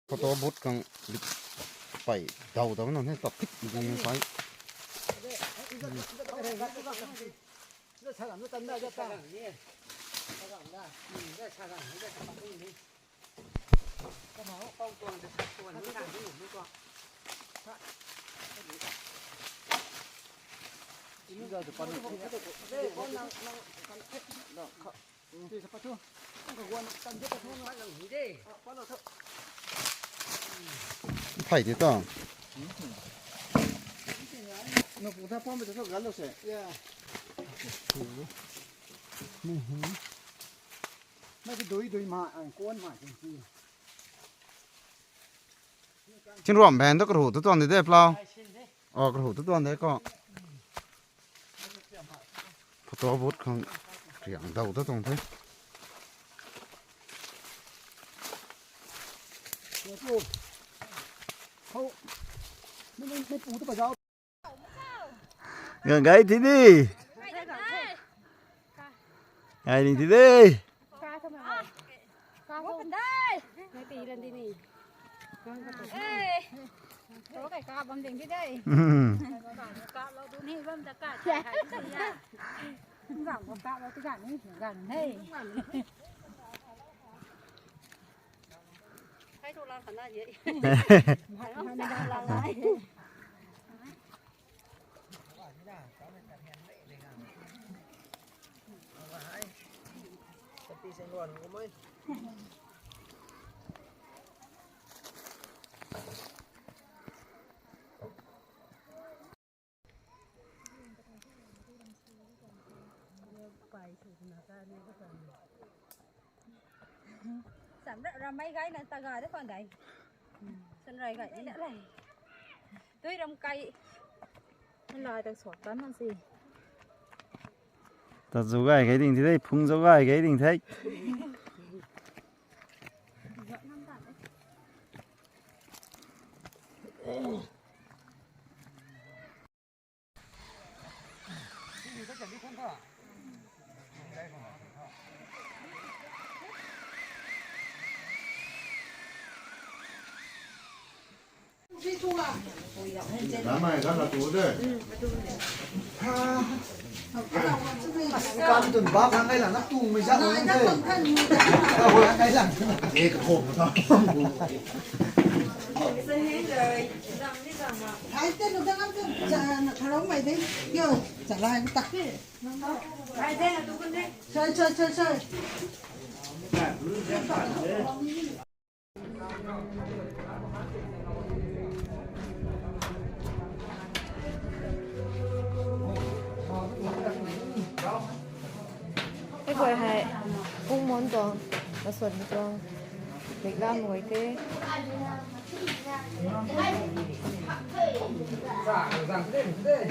Photo booth kang dik pai dau dau no ne ta tik dik ni pai. Phai ti ta. Chin ruam ben to kru to ton de plau. Ơ, kru to ton de ko. Photo booth kang riang dau to tong te. Ngai ti ni. Ngai ni ti ni. ກາບໍ່ປານໃດ ໄປຕີລັນດີນີ້ ເອີຍ ໂຕໄກ່ກາບຳເດັງທີ່ໄດ້ ອືມ ກາບເຮົາດູນີ້ວ່າມັນຈະກາບໃສ່ໃຫ້ຊິຍາ ກາບບໍ່ກາບເຮົາຕິການນີ້ກັນ ເຮີ້ຍ ໃຫ້ໂທລະສັນນະເຍ ໃຫ້ໂທລະສັນນະຫຼາຍ. Samra ramai gai na taga de pandai. Sanrai gai ni lai. Tui ram kai. Lai ta sok tan nan si. Ta zo gai gai ding ti dai, phung zo gai gai ding thai. Ê, quay hai. Cũng muốn cho nó xuân cho. Việc làm ngồi tê. Hãy subscribe cho kênh Ghiền Mì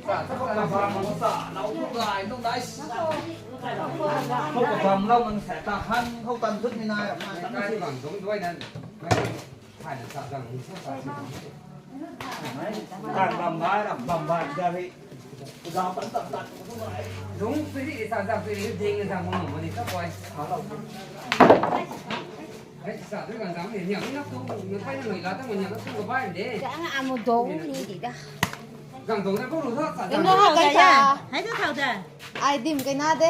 Gõ để không bỏ lỡ những video hấp dẫn. ເຂົາກໍທຳເຫຼົ່າມັນແສຕາຫັນ ເຂົາຕັນທຶກໃນນາ ໃກ້ຫວັງຕົງດ້ວຍນັ້ນ ຖ່າຍສາດຈັ່ງ ການບຳບາດ ບຳບາດຈະເຮັດ ເຮົາປັນຕັດ ລົງໄປທີ່ສາດຈັ່ງ ໄປເຮັດເອງ ຈັ່ງ ມື້ນີ້ກໍປ່ອຍ ຫາເຮົາ Amo dong ni di da. Gang dong na ko ru sa sa. Ai dim kai na de.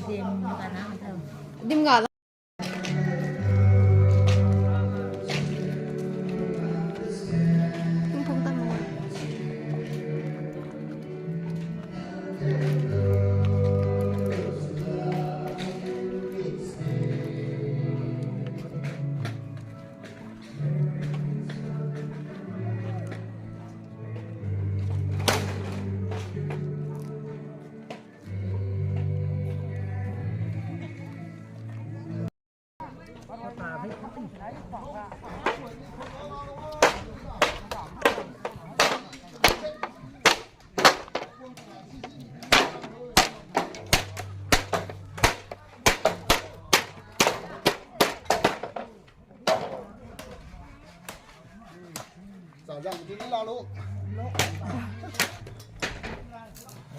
Dim ka na. Dim ga. Tum pum ta mo. Sa jang ti ni la lu.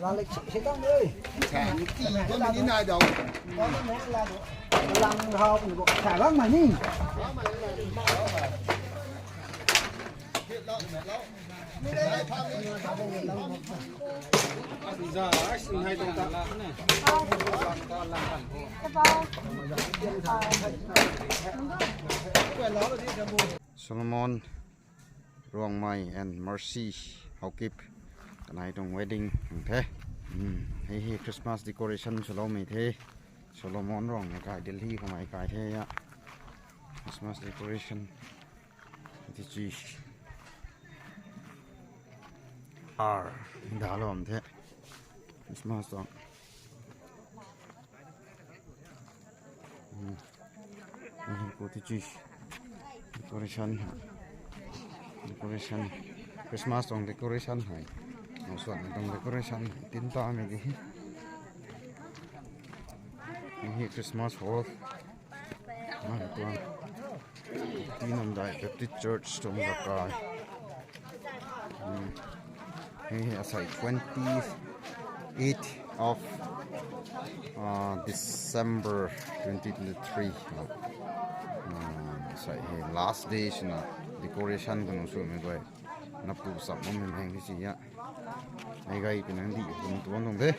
La lek si tang ơi. Sa ni ti ko ni nai dau. Ko ni la lu. ລັງເຮົາ ສາຍລັງໃໝ່ນີ້ ໂຊໂລມອນ ຣອງໄມ ແອນ ເມີຊີ ເຮົາກິບ ກະໄນຕົງ ເວດດິ້ງ ແທ້ ອືມ ເຮເຮ ຄຣິສມາສ ດີໂຄເຣຊັນ ໂຊໂລມ ເມເທ ໂຊໂລມອນ ຣອງໄມ ກາຍ ເດນລີ ຂະໄມ ກາຍ ເທຍະ ຄຣິສມາສ ດີໂຄເຣຊັນ ທີຈີ ອາ ດາລອມ ແທ້ ຄຣິສມາສ ອອກ ອືມ ໂກທິຈິ ເດໂຄເຣຊັນ ເດໂຄເຣຊັນ ຄຣິສມາສ ຕ້ອງ ເດໂຄເຣຊັນ ໃຫ້ ເອົາສ່ວນ ຕ້ອງ ເດໂຄເຣຊັນ ຕິນຕາ ແມ່ນດີ ນີ້ ຄຣິສມາສ ໂຮລ ມາຕົວ ທີ່ນຳໄດ້ ແບັບຕິສ ເຈີດ ຕົງ ລະກາຍ ອືມ ເຮເຮ ອາໄສ twenty-eighth of, uh, December twenty twenty-three ເນາະ ອາ ໃສ່ last day ຊະນະ decoration ຂະໜົມສວນ ແມ່ນດ້ວຍ ນັບປູສັບ ບໍ່ແມ່ນແພງທີ່ຊິຍະ ໃນໄກ ເປັນຫຍັງດີ ຄົນຕົວລົງເດ້.